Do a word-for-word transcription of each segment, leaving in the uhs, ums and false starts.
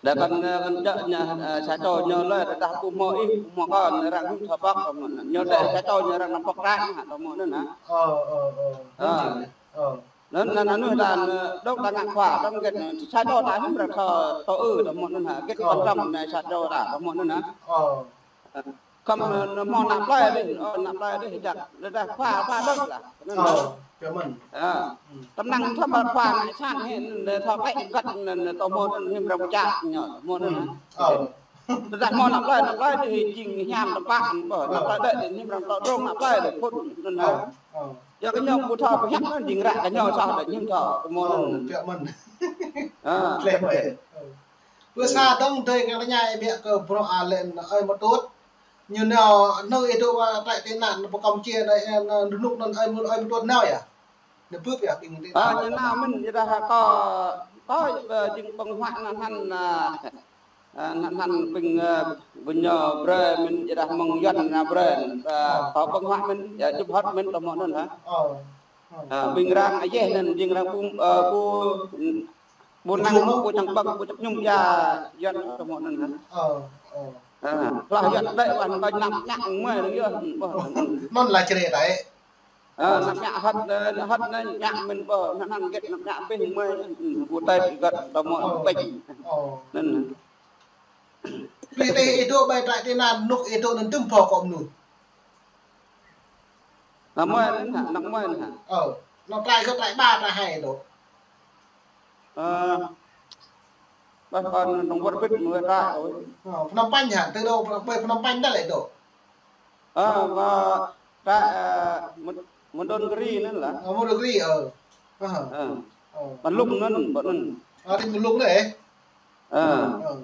Đa kăn, ơ, kăn čơ̆ ñu, ơ, sa čô ñu lơi, đa đa ƀu hmâo ih, ƀu hmâo kâo, arăng hŭm thâo pŏk, ñu đa sa čô ñu arăng năm pŏk ră, hă, tơ mơ̆ anŭn hă. Ơ, ơ, ơ. Ơ. Anŭn, anŭn, anŭn đa, ơ, dŏ ta ngă khua, dŏ hơget, sa čô ta hŭm arăng thâo, thâo ư, tơ mơ̆ anŭn hă, hơget pơtrăm anai sa čô ta, tơ mơ̆ anŭn hă. Ơ. Khŏm, ơ, hmâo ană plơi dih, ơ, ană plơi dih jak, đa đa khua, khua đôč lah. Anŭn lah. Ơ, kơ mơ̆n. Ơ. Tơm năng thâo mă khua ngă sang hĭ, anŭn thâo klĕ găt, anŭn, anŭn tơ mơ̆ anŭn hĭm arăng pơčah ñu, tơ mơ̆ anŭn. Ơ. Đa đa hmâo ană plơi, ană plơi dih jing hiam tơpă, ƀôh, ană plơi đôč dih hĭm arăng tơ drông ană plơi dih phŭn, anŭn lah. Ơ. Yua kơ ñu ƀu thâo pơhiăp anŭn jing ră kơ ñu soh đôč hĭm thâo, tơ mơ̆ anŭn. Ơ, kơ mơ̆n. Ơ. Pơ sa dơ̆ng dơi kơ tơña ih biă kơ bruă a lĕ ơi Mơtut. Ñu nao, nao ih dŏ wa trại tị nạn pơ Campuchia anai, ơ, rơnŭk anŭn ơi Mơ-, ơi Mơtut nao yơh. Nao bưp yơh ƀing tị nạn. Ơ, ñu nao mơ̆n, ih dah kâo, kâo, ơ, jing ƀơ̆ng huă anŭn hăn, ơ, ơ, anŭn hăn ƀing, ơ, ƀing ñu brơi mơ̆n, ih dah mơ̆ng Yuan nao brơi, ơ, kâo ƀơ̆ng huă mơ̆n, yơh čŭp hŏt mơ̆n tơ mơ̆ anŭn hă. Ơ. Ơ. Ơ, ƀing arăng ayeh anŭn, jing arăng ƀu, ơ, ƀu Ƀu năng ôh, ƀu čang ƀơ̆ng, ƀu čang mơñum ia Yuan tơ mơ̆ anŭn hă. Ơ, ơ. Ơ, hloh Yuan đĕ wah nơ̆ng anăp ñă mơi anŭn yơh, ƀôh. Anŭn lah čơrê đĕ. Ơ, anăp ñă hơ̆t, ơ, hơ̆t anai ñă mơ̆n ƀôh, anŭn anŭn hơget anăp ñă ƀing mơi, ƀu tơl găt tơ mơ̆ ƀing. Ơ. Anŭn. Plih tih ih dŏ ƀơi trại tị nạn, rơnŭk ih dŏ anŭn tŭm pô kơ mơnuih. Anăp mơi anŭn hă, anăp mơi anŭn hă. Ơ, anŭn trại kơ trại ba, trại hai dŏ. Ơ, ƀah kâo anŭn wơr bĭt mơ̆ trại ơi. Ơ, Phnom Penh hă, tơ dŏ ƀơi Phnom Penh đa lĕ dŏ. Ơ, ƀah trại, ơ, Môn-, Mondulkiri anŭn lah. Ơ, Mondulkiri, ơ. Ơ. Ơ. Ơ. Mơlung anŭn, ƀơi anŭn. Ơ, ti Mơlung đĕ. Ơ. Ơ.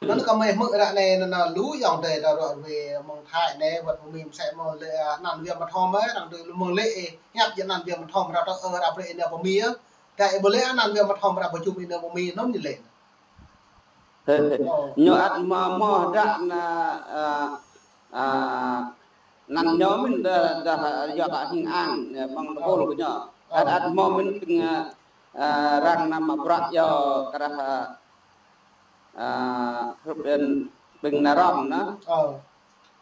Anŭn kơ mơi hmư̆ ră anai anŭn lu ayŏng adơi ta ră ruai mơ̆ng Thái anai, wơ̆t mơ̆ng Mi mơsĕ mơ̆ lĕ, ơ, anăn Wiam Mơthom, ơ, arăng tui lu mơ̆ng lĕ, ơ, hiăp jing anăn Wiam Mơthom ră tơ, ơ, ră brơi ih nao pơ Mi, ơ. Dai ih ƀu lĕ anăn Wiam Mơthom ră pơjum ih nao pơ Mi anŭn ñu lĕ. Ơ. Ñu ăt mơ̆, mơ̆ dah anăn, ơ, ơ, anăn ñu mơ̆n dah, dah, yua kơ hing ang, ơ, ƀơ̆ng tơpul kơ ñu. Ăt, ăt mơ̆ mơ̆n ƀing, ơ, ơ, arăng nao mă bruă yua kơ dah, ơ, Ơ, hrup anŭn ƀing nai răm anŭn. Ơ.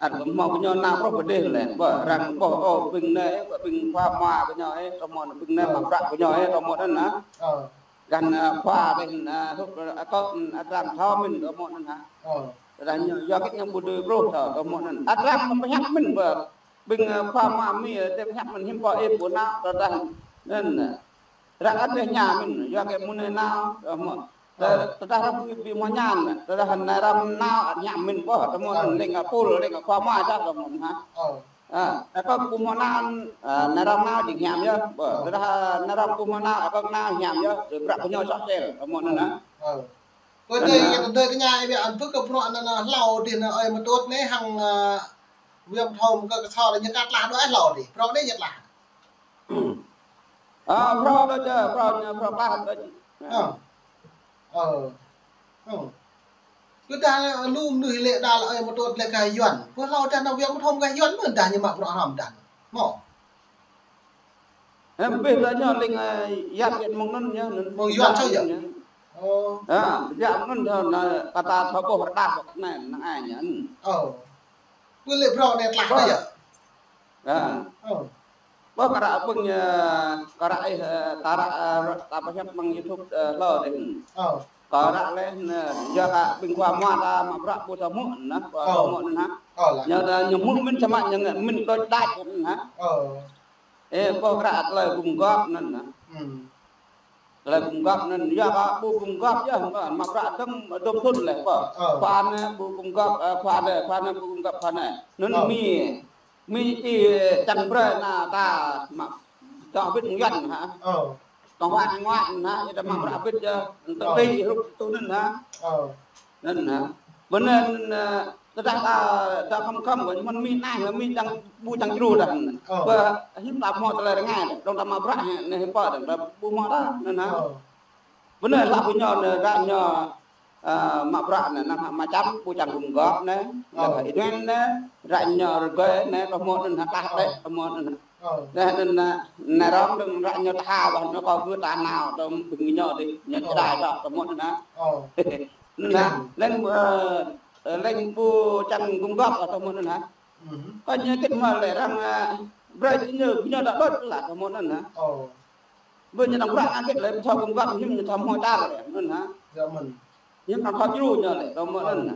Ăt kơ hmâo kơ ñu nao truh pơ dih lĕ, ƀôh arăng ƀôh, ơ, ƀing anai, ƀing khua mă kơ ñu, ơ, tơ mơ̆ anŭn ƀing anai mă bruă kơ ñu, ơ, tơ mơ̆ anŭn hă. Ơ. Găn, ơ, khua ƀing, ơ, hrup, ơ, kơ, ơ, arăng thâo mơ̆n tơ mơ̆ anŭn hă. Ơ. Tơdah ñu, yua kơ ñu ƀu dưi bruă thâo, tơ mơ̆ anŭn. Arăng mă pơhiăp mơ̆n ƀôh. Ƀing, ơ, khua mă Mi, ơ, tơl hiăp mơ̆n hiư̆m pă ih ƀu nao, tơdah anŭn. Ră anai hiam mơ̆n, yua kơ mơnuih nao, ơ, mơ̆. Tơ-, tơdah arăng ƀu, ƀu hmâo ñan, tơdah nai răm nao, hiam mơ̆n ƀôh, tơ mơ̆ anŭn leng kơ pul, leng kơ khua mă čah, tơ mơ̆ anŭn hă. Ơ, ơ, kơ ƀu hmâo nao, ơ, nai răm nao jing hiam yơh, ƀôh, tơdah nai răm ƀu hmâo nao, ơ, kơ nao hiam yơh, tơl bruă kơ ñu soh sel, tơ mơ̆ anŭn hă. Ơ. Pơ anai, anŭn hă. Yua anŭn tơña ih biă anŭn pơ kơ bruă anŭn, anŭn hlâo dih anŭn ơi Mơtut anai hăng, ơ, Wiam Mơthom kơ kơsor ñu kơ tlah đôč hlâo dih, bruă anai ñu tlah. Ơ, phrâo đôč, ơ, phrâo, phrâo klah đôč. Ơ. Ơ. Ơ. Kơ dah lu mơnuih lĕ đa lĕ ơi Mơtut lĕ gah Yuan. Pơ hlâo dah anŭn Wiam Mơthom gah Yuan mơ̆n dah ñu mă bruă hrăm dah. Mơ̆. Em pih dah ñu leng, ơ, yap yap mơ̆ng anŭn ñu, anŭn. Mơ̆ng Yuan soh yơh. Ơ. Ơ, yap mơ̆ng anŭn dah, anŭn kơ ta thâo ƀuh rơđah ƀơi anai, năng ai ñu. Ơ. Pơ lĕ phrâo anai tlah dah yơh. Ơ. Ơ. Ƀôh kơ ră ƀing, ơ, kơ ră ih, ơ, ta ră, ơ, ta pơhiăp mơ̆ng YouTube, ơ, hlâo dih. Ơ. Kơ ră lĕ, anŭn, yua kơ ƀing khua mă ta mă bruă ƀu thâo hmư̆ anŭn, ƀu thâo hmư̆ anŭn hă. Ơ lah. Ñu ta ñu hmư̆ mơ̆n samơ̆ ñu ngă mơ̆n đôč đač anŭn hă. Ơ. Ơ, ƀôh kơ ră tơlơi gum gŏp anŭn hă. Hm. Tơlơi gum gŏp anŭn, yua kơ ƀu gum gŏp yơh, mă bruă dơ̆ng, dơ̆ng thŭn lĕ, ƀôh. Ơ. Khua anai ƀu gum gŏp, ơ, khua anai, khua anai ƀu gum gŏp khua anai. Anŭn Mi, Mi či čang brơi anŭn ta mă dŏ wĭt mơ̆ng Yuan hă. Ơ. Tong hoan ngoan hă, ih dah mă bruă wĭt yơh, tơl tih hrup tui anŭn hă. Ơ. Anŭn hă. Bơnê anŭn, ơ, tơdah ta, ta khŏm khŏm kơ mơ̆n Mi anai, Mi čang, ƀu čang djru dah. Ơ. Ƀôh hiư̆m ta hmâo tơlơi rơngai, dŏng ta mă bruă anai hiư̆m pă dŏng ta ƀu hmâo dah, anŭn hă. Ơ. Bơnê lah ƀing ñu anai, ră ñu, ơ, mă bruă anai, năng hă mă čăm, ƀu čang gum gŏp anai, ơ, ră ih anŭn anai, ră ñu rơgơi anai, tơ mơ̆ anŭn hă, kah đĕ, tơ mơ̆ anŭn hă. Ơ. Anŭn, anŭn, anŭn rŏng dơ̆ng ră ñu tha ƀah, ñu kơ gơ̆ ta nao, tơm ƀing ñu dih, ñu čơđai dŏ, tơmŭt anŭn. Ơ. Anŭn, anŭn, lĕng, ơ, ơ, lĕng ƀu čang gum gŏp, tơmŭt anŭn. Kơ ñu kĭt mơ̆ lĕ arăng, ơ, brơi ñu, ñu dŏ đôč lah, tơmŭt anŭn. Ơ. Ƀơi ñu đang brơi ngă kĭt lĕ, ƀu thâo gum gŏp, hiư̆m ñu thâo hmâo čar lĕ, anŭn. Yua mơ̆n. Ñu kăn thâo djru ñu lĕ, tơmŭt anŭn.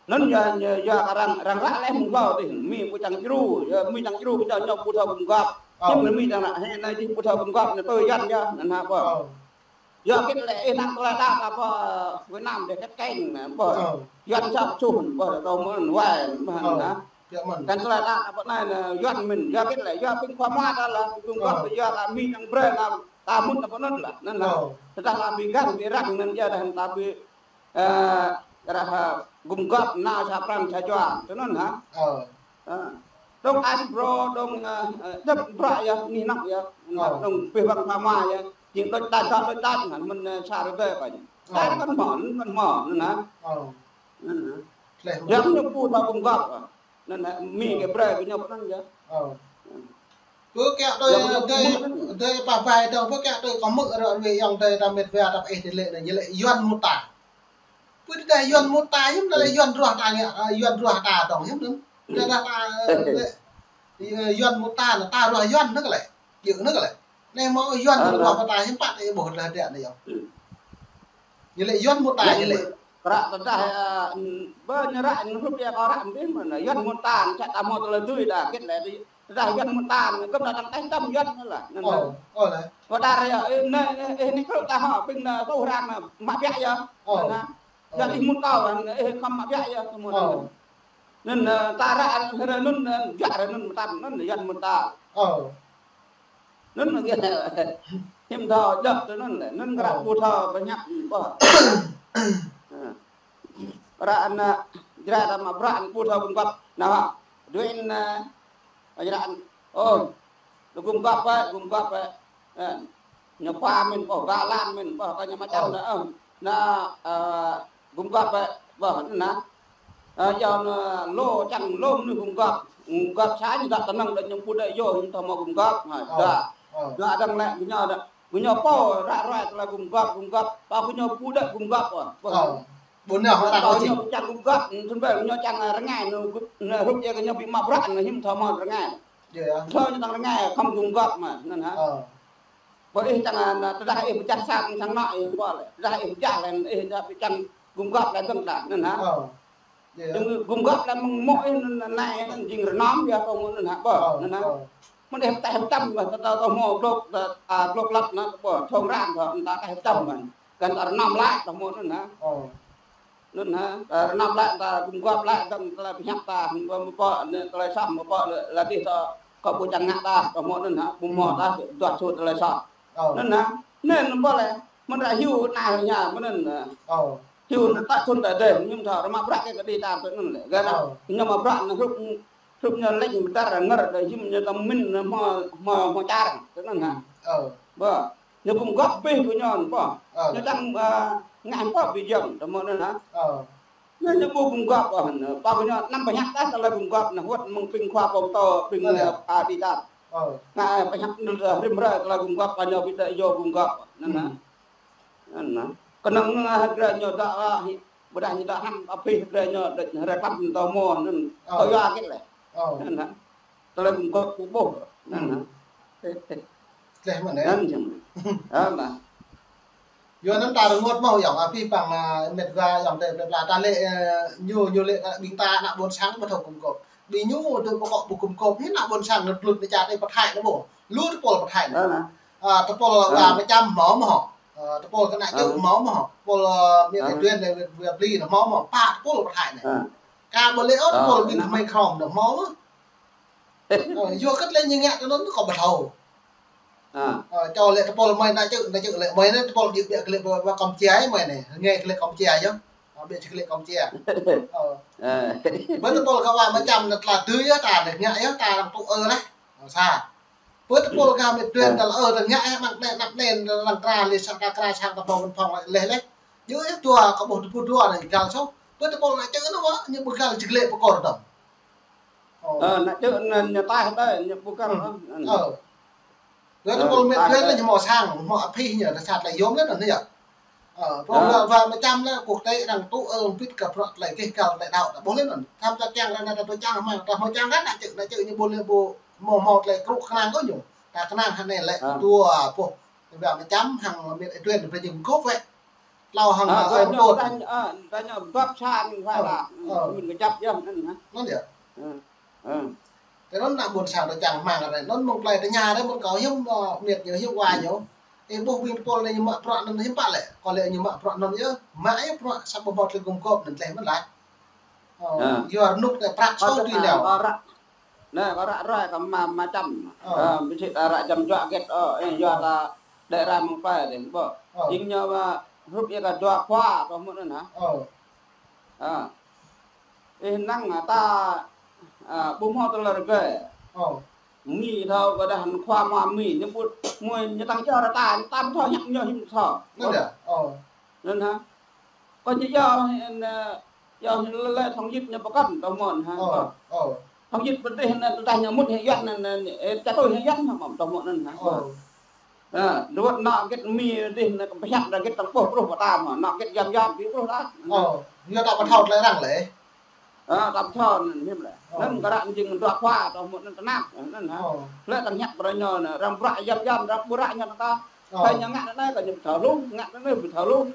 Anŭn yua, yua, yua kơ arăng, arăng ră lĕ mơ̆ng hlâo dih, Mi ƀu čang djru, yua Mi čang djru kơ ñu, ñu ƀu thâo gum gŏp. Ơ. Hiư̆m lĕ Mi čang ră, hĕ anai dih ƀu thâo gum găp, anai tui Yuan yơh, anŭn hă ƀơ. Ơ. Yua kĭt lĕ ih năng tơlơi đaŏ ta ƀơ, Việt Nam dih kĕt keng, ƀơ. Ơ. Yuan čang čuh, ƀơ, tơmŭt anŭn wai, ƀơ, anŭn hă. Yua mơ̆n. Kăn tơlơi đaŏ ta ƀơ anai, anŭn Yuan mơ̆n, yua kĭt lĕ, yua ƀing khua ma ta lah, ƀing gum gŏp, yua kơ Mi čang brơi anŭn, ta mŭt ta ƀơ anŭn lah, anŭn lah. Ơ. Tơdah ta ƀu găn, ƀu răng anŭn yơh, dah ta ƀu ơ, ră, ơ, gum gŏp nao sa pran sa jua, tui anŭn hă? Ơ. Ơ. Dong An Bro, dong, ơ, ơ, djŏp bruă yơh, anih anŏk yơh. Ơ. Dong pih bang sama yơh. Jing đôč đač, đôč đač, anŭn mơ̆n, ơ, sa rơbê kơ ñu. Ơ. Đač kăn hmâo, kăn hmâo, anŭn hă? Ơ. Anŭn hă? Tleh mơ̆n. Yang ñu ƀu thâo gum gŏp, ơ. Anŭn hă, Mi kơ brơi kơ ñu pơ anŭn yơh. Ơ. Ơ. Ƀu kiăng tui, yua kơ ñu tui, ƀu mơ̆n. Tui pah bai dong, ƀu kiăng tui kơ mơ̆ ră ruai yơh tui ta met wa ta pơ ih tui lĕ anai, ñu lĕ Yuan mŭt ta. Ƀu tui ta Yuan mŭt ta, hiư̆m anŭn lĕ Yuan ruah ta ngă, ơ, Yuan ruah ta dong, hiư̆m anŭn. Tơdah ta, ơ, lĕ, ơ, Yuan mŭt ta, anŭn ta ruah Yuan anŭn kơ lĕ. Yua anŭn kơ lĕ. Anai hmâo Yuan ruah pơ ta, hiư̆m pă ta ih ƀuh tơlơi hơdră anai yơh. Ñu lĕ Yuan mŭt ta ñu lĕ. Ră tơdah, ơ, ƀơ ñu ră ñu hrup yơh kơ ră mơ̆n, Yuan mŭt ta, čă ta hmâo tơlơi dưi đa, kĭt lĕ tơdah Yuan mŭt ta, kơ ta đang teh tăm Yuan lah. Anŭn lah. Ơ, ơ lah. Ƀơ đa ră yơh, ơ, anai, ơ, ơ, anai kơ ta hă, ƀing anŭn tŭ arăng mă biă yơh. Ơ. Anŭn hă. Ơ. Yua ih mŭt kâo, ơ, ih khŏm mă biă yơh, tơmŭt anŭn. Ơ. Anŭn, ơ, ta ră, ră anŭn, ơ, biă ră anŭn mŭt ta, anŭn Yuan mŭt ta. Ơ. Anŭn lĕ, hiư̆m thâo djŏp tui anŭn lĕ, anŭn kơ ră ƀu thâo pơhiăp ƀơ. Ră anŭn, Jrai ta mă bruă anŭn ƀu thâo gum gŏp. Anŭn hă, dui anŭn, ơ, Jrai anŭn, ơ, gum gŏp ƀă, gum gŏp ƀă. Ơ, ñu khua mơ̆n ƀơ, ba lan mơ̆n ƀơ, kơ ñu mă čang anŭn, ơ, anŭn, ơ, gum gŏp ƀă, ƀơ, anŭn. Ơ, yua anŭn lu čang lu mơnuih gum gŏp. Gum gŏp sa ñu dŏ tơnăng đôč ñu ƀu đĕ yua, ñu thâo hmâo gum gŏp. Hă, dŏ. Dŏ đang lĕ, gơñu dŏ. Gơñu pô ră ruai tơlơi gum gŏp, gum gŏp. Pô gơñu ƀu đĕ gum gŏp, ơ. Ƀu nao hă, ta ƀu ñu čang gum gŏp, sampai gơñu čang rơngai, anŭn gŭ-, anŭn hrup yơh gơñu ƀu mă bruă, anŭn hiư̆m thâo hmâo rơngai. Yơh, yơh. Thâo ñu čang rơngai, khŏm gum gŏp mơ̆n, anŭn hă. Ơ. Ƀơ ih čang, anŭn, tơdah ih pơčah sang, sang anŏ ih ƀơ lĕ. Tơdah ih pơčah lĕ, ih čang gum gŏp lĕ dơ̆ng đa, anŭn hă. Ơ. Yơh. Jing gum gŏp lĕ mơ̆ng mơ̆ ih anŭn, anai, jing rơnŏm yơh kơ mơ̆ anŭn hă ƀơ, anŭn hă. Ơ. Mơ̆n ih pơtah pơčăm ƀơ, ta, ta, ta hmâo glŏk, ta, ta glŏk lăp anŭn ƀơ, thong rang ƀơ, ta pơtah pơčăm ƀơ. Kăn ta rơnŏm laih, tơmŭt anŭn hă. Ơ. Anŭn hă, ta rơnŏm laih, ta gum gŏp laih, dơ̆ng tơlơi pơhiăp ta, hăng ƀơ mơ̆ pơ, anai tơlơi soh mơ̆ pơ, lĕ, lĕ dih ta, kơ ƀu čang ngă ta, tơmŭt anŭn hă, ƀu hmâo ta, duah sut tơlơi soh. Ơ. Anŭn hă, anŭn ƀơ lĕ, mơ̆n ră hyu anai ñu, mơ̆n anŭn, ơ. Ơ. Hyu anŭn ta thun ta dêh, ñu thâo, rơmă bruă kơ kơ dih ta tui anŭn lĕ. Gơ̆ anŭn, ơ, ñu mă bruă anŭn hrup, hrup ñu lĕ mơ̆ dar ngơr, đa hiư̆m ñu ta mĭn, hmâo, hmâo, hmâo čar, tui anŭn hă. Ơ. Ƀơ. Ñu gum gŏp abih kơ ñu, ƀơ. Ơ. Ñu čang, ơ, ngă hăng pô ƀu jăm, tơmŭt anŭn hă. Ơ. Ñu, ñu ƀu gum gŏp, ơ, anŭn. Pô kơ ñu anăm pơhiăp ta tơlơi gum gŏp, anŭn wơ̆t mơ̆ng ƀing khua pô pơtô, ƀing, ơ, ơ, a, dih ta. Ơ. Ngă pơhiăp anŭn, ơ, rĭm hrơi tơlơi gum gŏp, kơ ñu ƀu đĕ yua gum gŏp, anŭn hă. Anŭn hă. Kơnơ̆ng, ơ, hơdră ñu dŏ, ơ, hi-, ƀôdah ñu dŏ hăng abih hơdră ñu dŏ hơdră klăm tơmŭt anŭn. Ơ. Tơyua kĭt lĕ. Ơ. Anŭn hă. Tơlơi gum gŏp ƀu ƀuh. Anŭn hă. Tleh mơ̆n, ơ. Anŭn jing. Anŭn hă. Yua anŭn ta rơngot mơ̆ yơh, abih bang, ơ, met wa yơh tơ plơi pla ta lĕ, ơ, ñu, ñu lĕ, ơ, ƀing ta ană ƀôn sang ƀu thâo gum gŏp. Ƀing ñu tơ pơkŏ ƀu gum gŏp, hĭ ană ƀôn sang anŭn tơlŭt anai čar anai pơthai anŭn ƀu. Lu tơpul pơthai anŭn. Ơ. Ơ, tơpul wa mơčăm hmâo mơ̆ hŏ. Ơ, tơpul kơ ană čư̆ hmâo mơ̆ hŏ. Tơpul, ơ, miêt, miêt Duen, Duen, Duen Bli anŭn hmâo mơ̆. Pă tơpul pơthai anŭn. Ơ. Kơ ƀu lĕ ôh, tơpul ƀing kơmơi Krông anŭn hmâo mơ̆. Ơ, yua kơ tơlơi ñu ngă tui anŭn kâo ƀu thâo. Ơ. Ơ, čô lĕ tơpul mơi ană čư̆, ană čư̆ lĕ mơi anai tơpul djơ̆ biă kơ lĕ wa Kampuchia mơi anai. Ngă kơ lĕ Kampuchia yơh. Ơ, biă kơ lĕ Kampuchia. Ơ. Ƀơi tơpul kơ wa mơčăm anŭn tla tui yơh ta anai ngă yơh ta arăng tŭ ơ lah. Ơ, sa. Ƀơi tơpul kơ miêt Duen ta lĕ ơ ta ngă yơh mơ̆ng anai anăp anai arăng kra lĕ sang ta kra sang ta ƀơ̆ng mơ̆n phŏng lĕ leh leh. Yơh yơh dua kơ ƀuh tơpul dua anai găl soh. Ƀơi tơpul ană čư̆ anŭn wa ñu ƀu găl čơkơlĕ pơkor dong. Ơ, ană čư̆ anŭn ñu taih đơi, ñu ƀu kăl. Ơ. Lĕ tơpul met lĕ ñu hmâo sang, hmâo apih ñu, ta sat lĕ yôm lĕ anŭn yơh. Ơ, pô lĕ wa mơčăm lĕ quốc tế arăng tŭ ơ pit kơ bruă tơlơi keh kăl tơlơi đaŏ, ta ƀuh lĕ anŭn. Tham ta kiăng lĕ anai ta tŭ čang hmang, ta hmâo čang kăt ană čư̆, ană čư̆ ñu ƀu lĕ ƀu hmâo hmâo tơlơi kru kơnang kơ ñu. Ta kơnang hơnai lĕ dua boh. Wa mơčăm hăng met ê tuen ta jing gôp wĕ. Tlâo hăng ơ, ơ, ta ñu, ta ñu dŏp sang, ta la. Ơ. Min kơjăp yơh anŭn hă. Anŭn yơh. Ơ. Tơ anŭn ană ƀôn sang ta čang hmang anai. Anŭn mơ̆ng plei ta ña anai mơ̆ng kâo hiư̆m, ơ, met ñu hiư̆m wa ñu. Ê, ƀuh ƀing tơpul anai ñu mă bruă anŭn hiư̆m pă lĕ. Kâo lĕ ñu mă bruă anŭn yơh. Mă yơh bruă sa boh boh tơlơi gum gôp anŭn tleh mơ̆n laih. Ơ, yua rơnŭk anai prăk sô tui nao. Ơ, ră. Anai, kâo ră ruai kơ mă, mă čăm. Ơ. Ơ, ƀu sĭt, ơ, ră čăm juă hơget, ơ, ơ, yua kơ đĕ rai mơ̆ng plei dih, ƀuh. Ơ. Jing ñu mă hrup yua kơ dua khua, tơ hmư̆ anŭn hă. Ơ. Ơ. Ih năng ta, ơ, ƀu hmâo tơlơi rơgơi. Ơ. Mi thâo kơ dah khua mă mi, ñu ƀu, mui ñu tăng čar ta, tam thâo hiăp ñu hiư̆m thâo. Anŭn yơh. Ơ. Anŭn hă. Kơ ñu yua, ơ, yua lĕ thông dịch ñu pơkŏn tơ hmư̆ hă. Ơ, ơ. Thông dịch pơdih anŭn tơdah ñu mŭt hĭ Yuan anŭn, ơ, ča tui hĭ Yuan hă, tơ hmư̆ anŭn hă. Ơ. Ơ, duôt anŏ hơget mi dih anŭn kơ pơhiăp anŏ hơget tơ̆ng ƀuh pruh pơtă mơ̆, anŏ hơget Yuan Yuan ƀu pruh ta. Ơ, ñu ta pơthâo tơlơi arăng lĕ. Ơ, ta pơthâo anŭn hiư̆m lĕ. Ơ. Anŭn kơ ră jing dua khua tơ hmư̆ anŭn tơnap, anŭn hă. Ơ. Lĕ tơ̆ng hiăp brơi ñu anŭn, arăng bruă Yuan Yuan, arăng ƀu ră ñu ta. Ơ. Kơ ñu ngă anai, kơ ñu pơthâo lu, ngă anai pơthâo lu.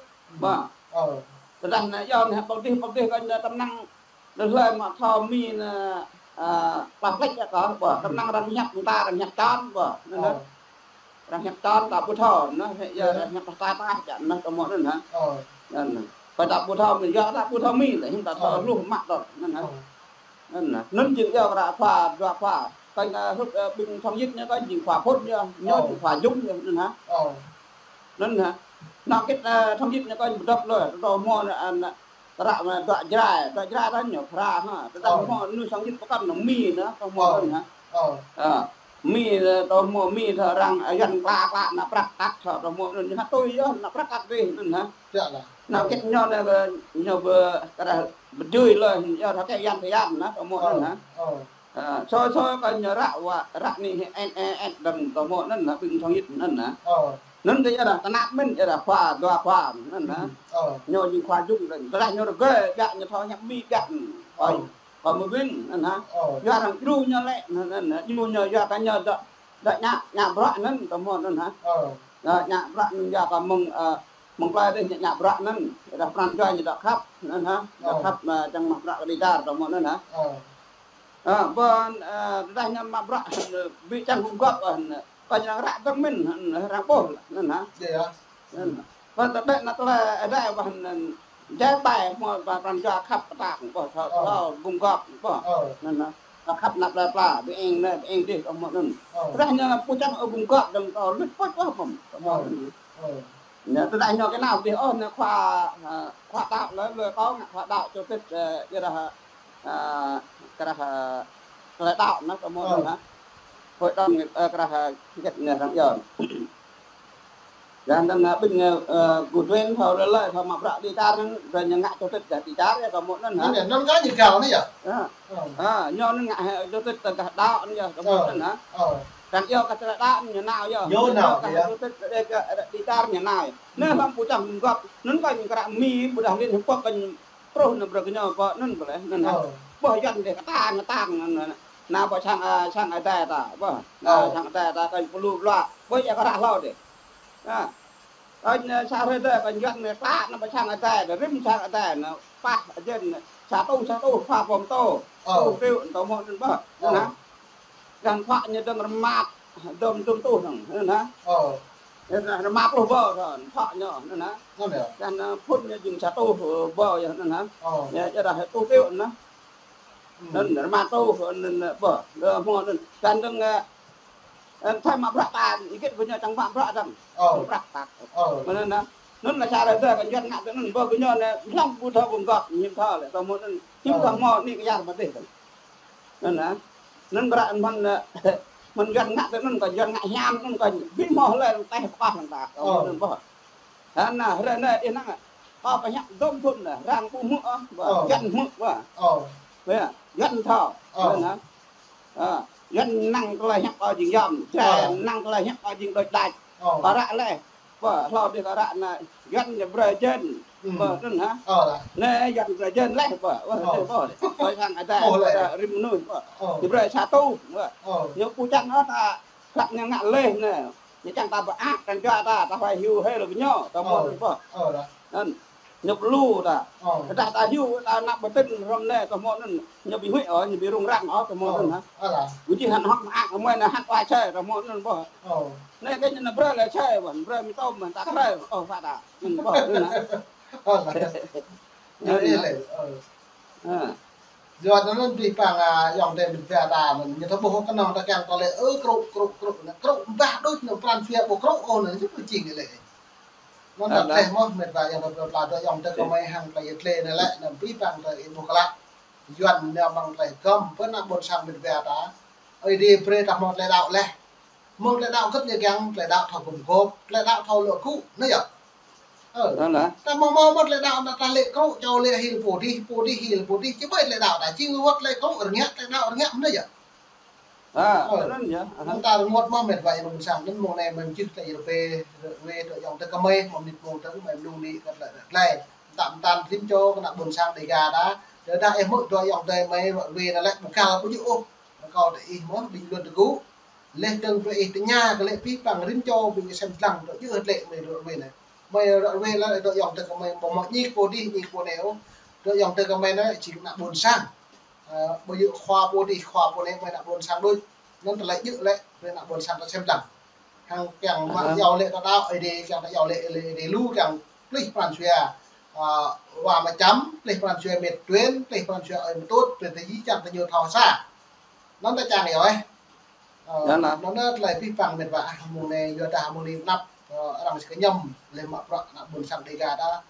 Ơ. Ƀă. Ơ. Tơdah anai yua anai pơdih, pơdih kơ ñu tơm năng, đơ hlơi mă thâo mi anai, ơ, plah plĕč yơh kơ, ƀă. Tơm năng arăng hiăp ta, arăng hiăp čan, ƀă. Anŭn hă. Ơ. Arăng hiăp čan ta ƀu thâo, anŭn hă, yua arăng hiăp ta ta, ta, čan anŭn tơ hmư̆ anŭn hă. Ơ. Anŭn hă. Kơ ta ƀu thâo mi, yua ta ƀu thâo mi lĕ, hiư̆m ta thâo lu mă tơ̆, anŭn hă. Ơ. Anŭn hă. Anŭn jing yua kơ ră khua, dua khua. Kơ, ơ, hrup, ơ, ƀing thông dịch ñu kơ jing khua phŭn ñu, ñu jing khua jŭm ñu, anŭn hă. Ơ. Anŭn hă. Anŏ hơget, ơ, thông dịch ñu kơ jing pơdŏp lơi, tơ hmư̆ anŭn, anŭn, tơră mă dŏ Jrai, dŏ Jrai ta ñu phara hă. Tơdah hmâo anŭn thông dịch pơkŏn anŭn mi anŭn, tơ hmư̆ anŭn hă. Ơ. Ơ. Mi, ơ, tơ hmư̆ mi thâo arăng, ơ, Yuan klă klă ană prăk kăk thâo, tơ hmư̆ anŭn hă tui yơh ană prăk kăk dih anŭn hă. Anŏ hơget ñu anai, ơ, ñu ƀu, kơ dah pơjui lơi, yua thâo kơ Yuan tơ Yuan anŭn, tơ hmư̆ anŭn hă. Ơ. Ơ, soi soi kơ ñu ră wa, ră anai hĭ en, en, en, dơ̆ng tơ hmư̆ anŭn hă, ƀing thông dịch anŭn hă. Ơ. Anŭn tơ yua dah tơnap mơ̆n, yua dah khua, dua khua anŭn hă. Ơ. Ñu jing khua jŭm dơ̆ng, tơdah ñu rơgơi, ƀiă ñu thâo hiăp mi ƀiă. Ơ. Ơ. Kơ mơ̆ ƀing anŭn hă. Ơ. Yua arăng djru ñu lĕ, anŭn, anŭn, djru ñu yua kơ ñu dŏ, dŏ ngă, ngă bruă anŭn, tơ hmư̆ anŭn hă. Ơ. Dŏ ngă bruă anŭn yua kơ mơ̆ng, ơ, mơ̆ng plei dih ngă, ngă bruă anŭn, yua dah pran jua ñu dŏ khăp, anŭn hă. Dŏ khăp, ơ, čang mă bruă kơ đi dar, tơ hmư̆ anŭn hă. Ơ. Ơ, ƀơi, ơ, tơdah ñu mă bruă, ơ, ƀu čang gum gôp, ơ, kơ ñu arăng ră dơ̆ng mơ̆n, ơ, arăng ƀuh, anŭn hă. Anŭn. Ƀơi tơdơi ană tơlơi Ơi Adai ƀơi anŭn, jai ƀai hmâo pran jua khăp pơtă ƀơi thâo, thâo gum gôp ƀơi. Anŭn hă. Khăp ană plei pla, ƀing eng anai, ƀing eng dih, tơ hmư̆ anŭn. Tơdah ñu ƀu čang ôh gum gôp dơ̆ng tơ luč puč ƀơi pơm, tơ hmư̆ anŭn. Ñu tơdah ñu kơ nao dih ôh, ñu khua, ơ, khua đaŏ lơi, lơi kâo ngă khua đaŏ chủ tịch, ơ, yua dah, ơ, kơ dah, ơ, tơlơi đaŏ anŭn, tơ hmư̆ anŭn hă. Hội đồng, ơ, kơ dah, ơ, hơget ñu arăng yơh. Dah anŭn, ơ, ƀing, ơ, ơ, gŭ duen thâo lơi lơi, thâo mă bruă đi dar anŭn, dah ñu ngă chủ tịch dah đi dar yơh, tơ hmư̆ anŭn hă. Anŭn yơh, anŭn kơ ñu gao anai yơh. Ơ. Ơ, ñu anŭn ngă hĕ chủ tịch tơgah đaŏ anŭn yơh, tơ hmư̆ anŭn hă. Ơ. Arăng yua kơ tơlơi đaŏ ñu nao yơh. Ñu nao kơ chủ tịch, ơ, kơ, ơ, đi dar ñu nao. Anai hlăm ƀu čang gum gôp, anŭn kơ ñu kơ ră mi, ƀôdah Liên Hiệp Quốc kơ ñu truh anŭn brơi kơ ñu pơ anŭn ƀơi lĕ, anŭn hă. Ơ. Ƀơi Yuan dih kơtang, kơtang, anŭn, anŭn. Anai ƀơi sang, ơ, sang Ơi Adai ta, ƀơi. Anai sang Ơi Adai ta kơ ñu pơlu blua, ƀơi yua kơ ră hlâo dih. Anai. Kơ ñu, ơ, sa hrơi dih, kơ Yuan dih klă anŭn ƀơi sang Ơi Adai, rĭm sang Ơi Adai, anŭn pah, jên, sa tuh, sa tuh, pha pôm tô. Ơ. Tuh triệu, tơ hmư̆ anŭn ƀơi. Anŭn hă. Ơ. Găn phă ñu dơ̆ng rơmat, dơ̆ng dơ̆ng tuh dơ̆ng, anŭn hă. Ơ. Anŭn hă, rơma pluh ƀâo thâo, phă ñu, anŭn hă. Anŭn yơh. Găn, ơ, phŭn ñu jing sa tuh, ơ, ƀâo yơh, anŭn hă. Ơ. Yơh, yơh dah tuh triệu anŭn hă. Anŭn rơma tuh, anŭn, ơ, ƀâo, ơ, hmâo anŭn. Găn dơ̆ng, ơ, ơ, thâo mă bruă ta, hơget gơñu čang mă bruă dơ̆ng. Ơ. Mă bruă ta. Ơ. Anŭn hă. Anŭn lĕ sa hrơi dih kơ Yuan ngă tui anŭn, ƀơi gơñu anai, hlăm ƀu thâo gum gôp, hiư̆m thâo lĕ, tơ hmư̆ anŭn, hiư̆m thâo hmâo anai kơ yar pơdih dơ̆ng. Anŭn hă. Anŭn kơ ră mơ̆n, ơ, mơ̆n Yuan ngă tui anŭn kơ Yuan ngă hiam anŭn kơ ƀu hmâo hlơi teh pơkŏh lăng ta. Ơ. Anŭn ƀơi. Hă, anai, hrơi anai, ih năng, ơ, pơhiăp dôm thŭn anai, arăng ƀu hmư̆, ơ, ƀơi. Ơ. Yuan hmư̆, ƀơi. Ơ. Ƀơi, Yuan thâo. Ơ. Anŭn hă. Ơ, Yuan năng tơlơi hiăp ơ jing yom, Jrai năng tơlơi hiăp ơ jing đôč đač. Ơ, ră leh. Bơ, hlâo dih ră anai, Yuan ñu brơi jên. Bơ, anŭn hă? Ơ, ră. Anai Yuan brơi jên leh, bơ. Wah, anai, bơ. Tơlơi sang ada, ada rĭm mơnuih, bơ. Ñu brơi sa tôm, bơ. Ñu pơčan ôh ta, hlăk ñu ngă leh anai. Ñu čang ta bơak, čang jua ta, ta huai hyu hơi lơ ñu, ta mơ̆n, bơ. Anŭn. Ñu pơlu ta. Tơdah ta hyu ta ană bơtĭn hrŏm anai, ta mơ̆n anŭn. Ñu ƀu huĭ ôh, ñu ƀu rŭng răng ôh, ta mơ̆n anŭn hă. Ơ, ră. Ƀu či hăn hŏk mơak, mơ̆n anai hăn wa čai, ta mơ̆n anŭn bơ. Anai kơ ñu anai brơi leh čai, bơ, brơi mì tôm, ta brơi. Ơ, pha ta. Anŭn bơ, anŭn hă. Ơ, ră. Ñu anai leh. Ơ. Yua anŭn abih bang, a, ayŏng adơi met wa ta anŭn, ñu ta ƀuh kơnơ̆ng ta kiăng ta lĕ, ơ, krŭ, krŭ, krŭ, anŭn krŭ, ƀah đôč anŭn pran jua ƀu krŭ ôh anŭn, ñu ƀu jing lĕ. Anŭn ta tơlơi mơ̆ met wa ayŏng adơi pla dŏ ayŏng adơi kơmơi hăng tơlơi yet lĕ anŭn lĕ, anŭn abih bang tơlơi ih ƀuh klă. Yuan ñu mơ̆ng tơlơi gơ̆m, pơ ană ƀôn sang met wa ta. Ơi Adai brơi ta hmâo tơlơi đaŏ leh. Mơ̆ng tơlơi đaŏ kơ̆t ñu kiăng, tơlơi đaŏ thâo gum gôp, tơlơi đaŏ thâo luă gŭ, anai yơh. Ơ. Anŭn hă. Ta mơ̆ng mơ̆ng mơ̆ng tơlơi đaŏ anŭn ta lĕ krŭ, čô lĕ hil pô dih, pô dih hil pô dih, či ƀai tơlơi đaŏ ta, či rơngot tơlơi krŭ, rơngiă tơlơi đaŏ, rơngiă, anai yơh. Ơ. Anŭn yơh. Anŭn ta rơngot mơ̆ met wa ayŏng adơi ƀôn sang, anŭn mơ̆ng anai mơ̆ng jưh tơlơi rơbê, rơbê dŏ ayŏng adơi kơmơi, mơ̆ng mơnit mơ̆ng tơ̆ng, mơ̆ng mơnung anai kơ tơlơi, tơlơi. Ta mơ̆n ta rĭm čô kơ ană ƀôn sang Dêga ta, tơdah ih hmư̆ dŏ ayŏng adơi mơi, rơbê anŭn lĕ ƀu kal ƀu djơ̆ ôh. Kâo tơ ih mơ̆, ƀing luăn tơgŭ. Leh dơ̆ng brơi ih tơña kơ lĕ abih bang rĭm čô ƀing sem lăng dŏ djơ̆ hơt lĕ mơi ră ruai anai. Mơi ră ruai lĕ dŏ ayŏng adơi kơmơi ƀu hmâo ñik pô dih, ñik pô anai ôh. Dŏ ayŏng adơi kơmơi anai jing ană ƀôn sang. Ơ, ƀu djơ̆ khua pô dih, khua pô anai, mơi ană ƀôn sang đôč. Anŭn tơlơi djơ̆ lĕ, brơi ană ƀôn sang ta sem lăng. Hăng kiăng mă iâu lĕ ta đaŏ Ơi Adai, kiăng ta iâu lĕ, lĕ Ơi Adai lu kiăng plih pran jua, ơ, wa mă čăm, plih pran jua met tuyên, plih pran jua ơi mơtŭt, brơi ta djai čang ta ñu thâo sa. Anŭn ta čang iâu ih. Ơ, anŭn tơlơi abih bang met wa ah, mơ̆ng anai yua dah mơ̆ng anai pơanăp, ơ, arăng či kơñăm, leh mă bruă ană ƀôn sang Dêga ta,